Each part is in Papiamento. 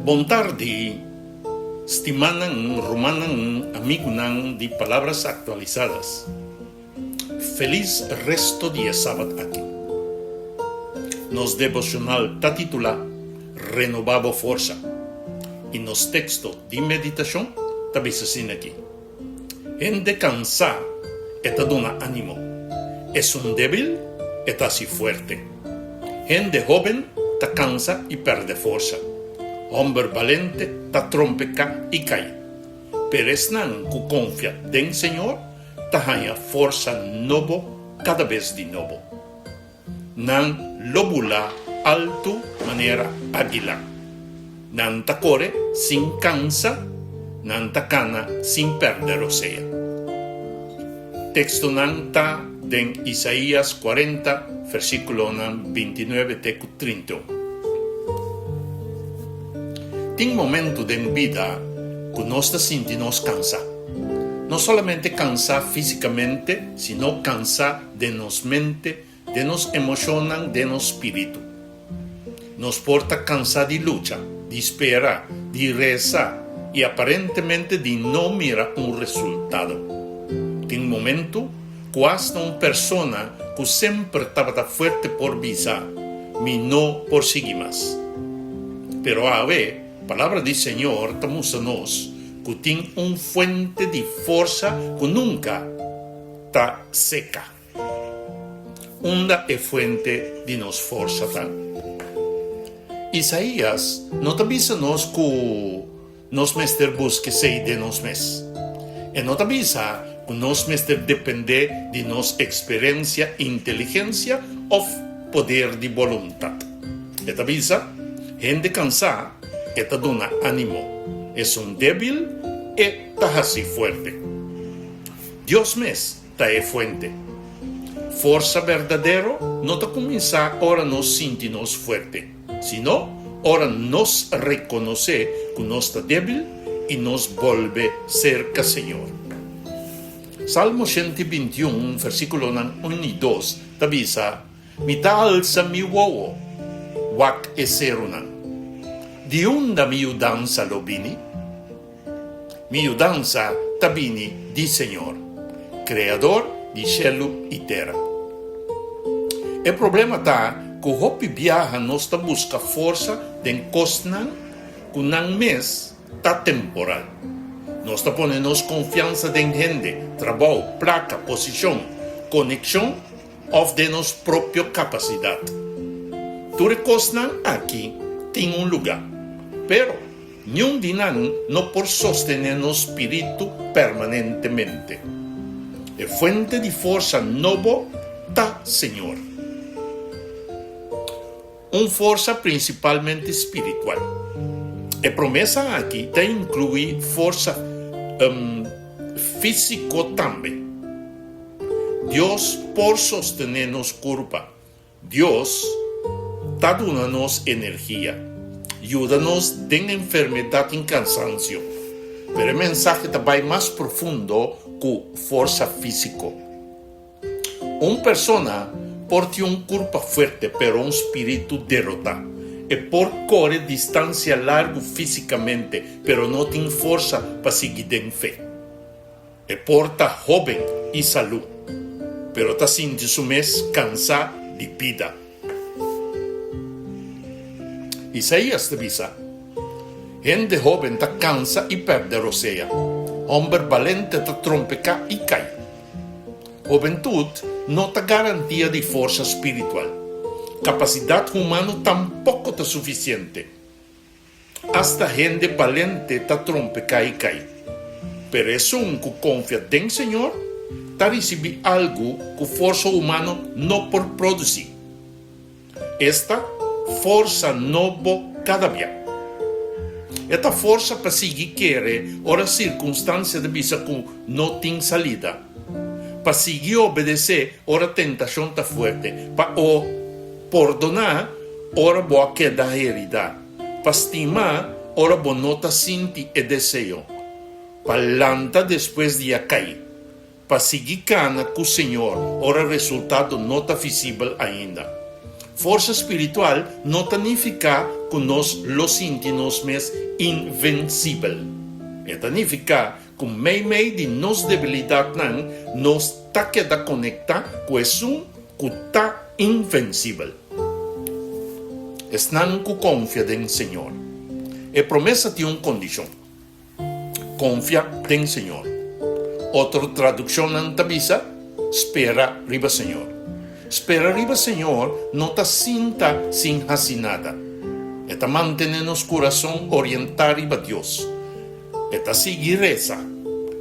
Bon tardi, stimanan, rumannan, amigunan di Palabras Actualizadas. Felis resto di e sabat aki. Nos devocional ta titula Renobá bo forsa i nos teksto di meditashon ta bisa asina aki, Hende kansá e ta duna ánimo, esun débil e ta hasi fuerte. Hende hóben ta kansa i pèrdè forsa, hòmber balente ta trompeká i kai. Pero esnan ku konfia den Señor ta haña forsa nobo kada bes di nobo. Nan lo bula altu manera águila. Nan ta kore sin kansa, nan ta kana sin pèrdè rosea. Tekstonan ta den Isaías kuarenta, versíkulonan bintinuebe te ku trinta un. Tin momentu den bida ku nos ta sinti nos kansá. No solamente kansá físikamente, sino kansá den nos mente, den nos emoshonnan, den nos spiritu. Nos por ta kansá di lucha, di spera, di resa i aparentemente di no mira un resultado. Tin momentu ku asta un persona ku semper tabata fuerte por bisa, Mi no por sigui mas. Pero awe, Palabra di Señor ta mustra nos ku tin un fuente di forsa ku nunka ta seka. Unda e fuente di nos forsa ta? Isaías no ta bisa nos ku nos mester buska esei den nos mes. E no ta bisa ku nos mester dependé di nos eksperensia, inteligensia òf poder di boluntat. E ta bisa, Hende kansá e ta duna ánimo, esun débil e ta hasi fuerte. Dios mes ta e fuente. Forsa berdadero no ta kuminsá ora nos sinti nos fuerte, sino ora nos rekonosé ku nos ta débil i nos bolbe serka Señor. Salmo 121, versíkulonan un i dos ta bisa, Mi ta alsa mi wowo wak e serunan. Di unda mi yudansa lo bini? Mi yudansa ta bini di Señor, Kreador di shelu i tera. E problema ta ku hopi biaha nos ta buska forsa den kosnan ku nan mes ta temporal. Nos ta pone nos konfiansa den hende, trabou, plaka, posishon, konekshon òf den nos propio kapasidat. Tur e kosnan aki tin un lugá, pero Niun di nan no por sostené nos spiritu permanentemente. E fuente di forsa nobo ta Señor. Un forsa prinsipalmente spiritual. E promesa aki ta inkluí forsa físiko tambe. Dios por sostené nos kurpa. Dios ta duna nos energia, yuda nos den enfermedat i kansansio. Pero e mensahe ta bai mas profundo ku forsa físiko. Un persona por tin un kurpa fuerte pero un spiritu derotá. E por kore distansia largu físikamente pero no tin forsa pa sigui den fe. E por ta hóben i salú, pero ta sinti su mes kansá di bida. Isaías ta bisa, Hende hóben ta kansa i pèrdè rosea, hòmber balente ta trompeká i kai. Hobentut no ta garantia di forsa spiritual. Kapasidat humano tampoko ta sufisiente. Asta hende balente ta trompeká i kai. Pero esun ku konfia den Señor ta risibí algu ku forsa humano no por produsí, esta, forsa nobo kada bia. E ta forsa pa sigui kere ora sirkunstansia ta bisa ku no tin salida, pa sigui obedesé ora tentashon ta fuerte, pa pordoná ora bo a keda heridá. Pa stima ora bo no ta sinti e deseo, pa lanta despues di a kai, pa sigui kana ku Señor ora resultado no ta visibel ainda. Forsa spiritual no ta nifiká ku nos lo sinti nos mes invensibel. E ta nifiká ku meimei di nos debilidatnan nos ta keda konektá ku esun ku ta invensibel. Esnan ku konfia den Señor. E promesa tin un kondishon. Konfia den Señor. Otro tradukshonnan ta bisa, Spera riba Señor. Spera riba Señor no ta sinta sin hasi nada. E ta mantené nos kurason orientá riba Dios. E ta sigui resa.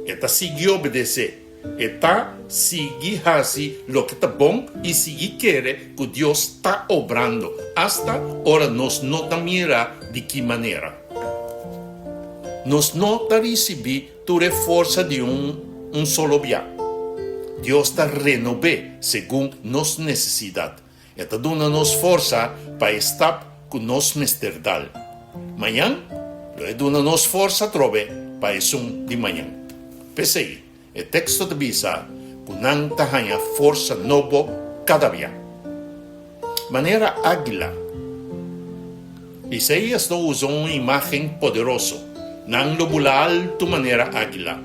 E ta sigui obedesé. E ta sigui hasi loke ta bon i sigui kere ku Dios ta obrando, asta ora nos no ta mira di ki manera. Nos no ta risibí tur e forsa di un un solo bia. Dios ta renob'é segun nos nesesidat. E ta duna nos forsa pa e stap ku nos mester dal. Mañan lo e duna nos forsa atrobe pa esun di mañan. P'esei, e teksto ta bisa ku nan ta haña forsa nobo kada bia. Manera águila. Isaías ta usa un imágen poderoso, Nan lo bula altu manera águila.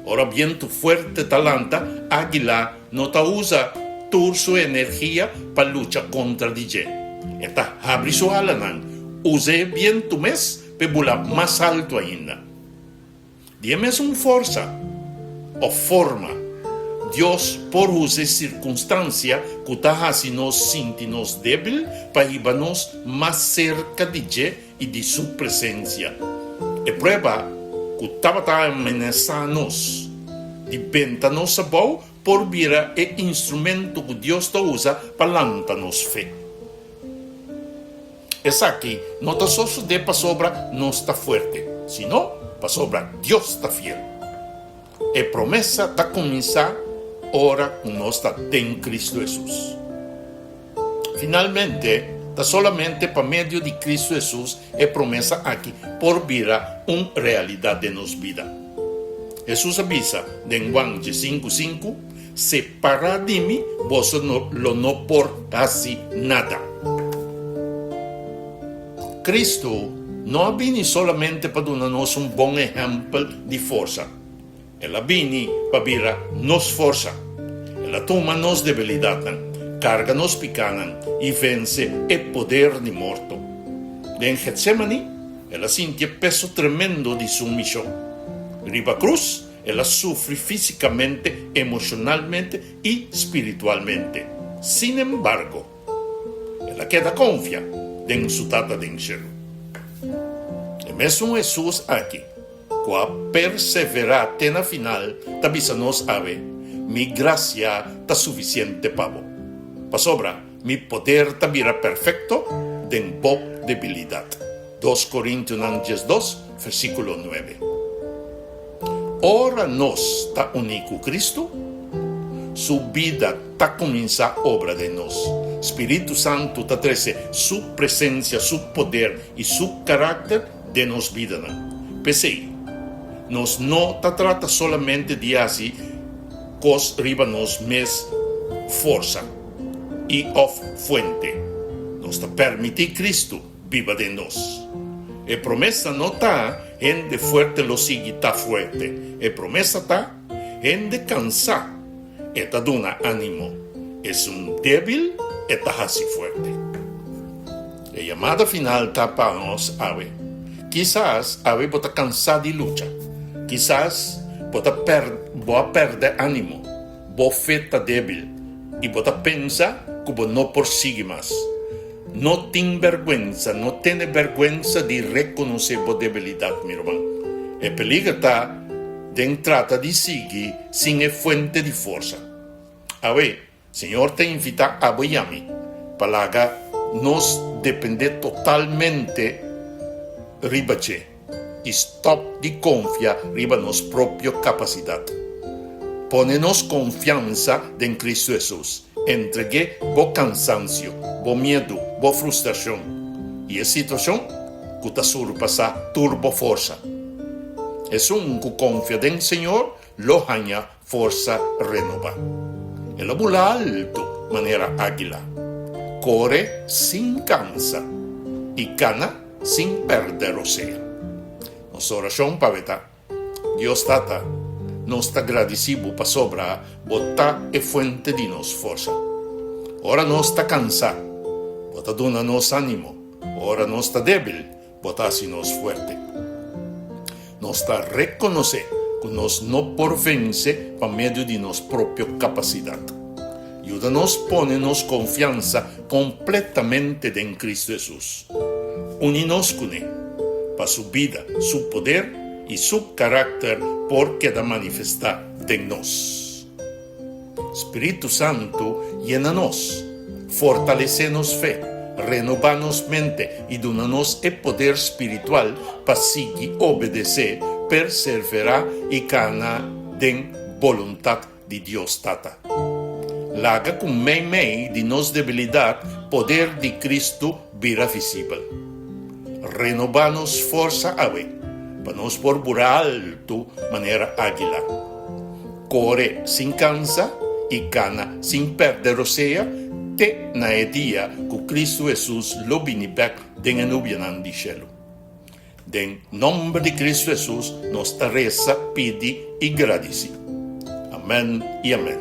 Ora bientu fuerte ta lanta, águila no ta usa tur su energia pa lucha kontra di dje. E ta habri su alanan, usa e bientu mes p'e bula mas altu ainda. Di e mesun forsa òf forma, Dios por usa e sirkunstansia ku ta hasi nos sinti nos débil pa hiba nos mas serka di dje i di su presensia. E prueba ku tabata amenasá nos di benta nos abou por bira e instrumento ku Dios ta usa pa lanta nos fe. Esaki no ta sosodé pasobra nos ta fuerte, sino pasobra Dios ta fiel. E promesa ta kuminsá ora ku nos ta den Kristu Hesus. Finalmente, ta solamente pa medio di Kristu Hesus e promesa aki por bira un realidat den nos bida. Hesus a bisa den Juan diesinku sinku, Separá di mi, boso no lo no por hasi nada. Kristu no a bini solamente pa duna nos un bon ehèmpel di forsa. El a bini pa bira nos forsa. El a tuma nos debilidatnan, karga nos pikánan i vense e poder di morto. Den Getsémani, el a sinti e peso tremendo di su mishon. Riba krus, El a sufri físikamente, emoshonalmente i spiritualmente. Sin embargo, el a keda konfia den su Tata den shelu. E mesun Hesus aki ku a perseverá te na final ta bisa nos awe, Mi grasia ta sufisiente pa bo, pasobra mi poder ta bira perfekto den bo debilidat. Dos Korintionan diesdos, versíkulo nuebe. Ora nos ta uní ku Kristu, Su bida ta kuminsá obra den nos. Spiritu Santu ta trese Su presensia, Su poder i Su karakter den nos bidanan. P'esei, nos no ta trata solamente di hasi kos riba nos mes forsa i òf fuente. Nos ta permití Kristu biba den nos. E promesa no ta hende fuerte lo sigui ta fuerte. E promesa ta hende kansá e ta duna ánimo, esun débil e ta hasi fuerte. E yamada final ta pa nos awe. Kisas awe bo ta kansá di lucha. Kisas bo ta bo a pèrdè ánimo. Bo fe ta débil i bo ta pensa ku bo no por sigui mas. No tin bèrgwensa, no tene bèrgwensa di rekonosé bo debilidat, mi ruman. E peliger ta den trata di sigui sin e fuente di forsa. Awe, Señor ta invitá abo i ami pa laga nos dependé totalmente riba dje i stòp di konfia riba nos propio kapasidat. Pone nos konfiansa den Kristu Hesus. Entreg'é bo kansansio, bo miedu, bo frustrashon i e situashon ku ta surpasá tur bo forsa. Esun ku konfia den Señor lo haña forsa renobá. E lo bula altu manera águila, kore sin kansa i kana. sin pèrdè rosea. Nos orashon pa bo ta, Dios Tata, nos ta gradisí bo pasobra bo ta e fuente di nos forsa. Ora nos ta kansá, bo ta duna nos ánimo, ora nos ta débil, Bo ta hasi nos fuerte. Nos ta rekonosé ku nos no por vense pa medio di nos propio kapasidat. Yuda nos pone nos konfiansa kompletamente den Kristu Hesus. Uni nos kuné, pa su bida, su poder i su karakter por keda manifestá den nos. Spiritu Santu yena nos, fortalesé nos fe, renobá nos mente i duna nos e poder spiritual pa sigui obedesé, perserverá i kana den boluntat di Dios Tata. Laga ku meimei di nos debilidat poder di Kristu bira visibel. Renobá nos forsa awe pa nos por bura altu manera águila. Kore sin kansa i kana sin pèrdè rosea te na e dia ku Kristu Hesus lo bini bèk den e nubianan di shelu. Den nòmber di Kristu Hesus nos ta resa, pidi i gradisí. Amèn i amèn.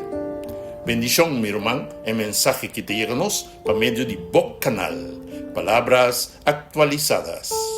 Bendishon, mi ruman, e mensahe ki ta yega nos pa medio di bo kanal, Palabras Actualizadas.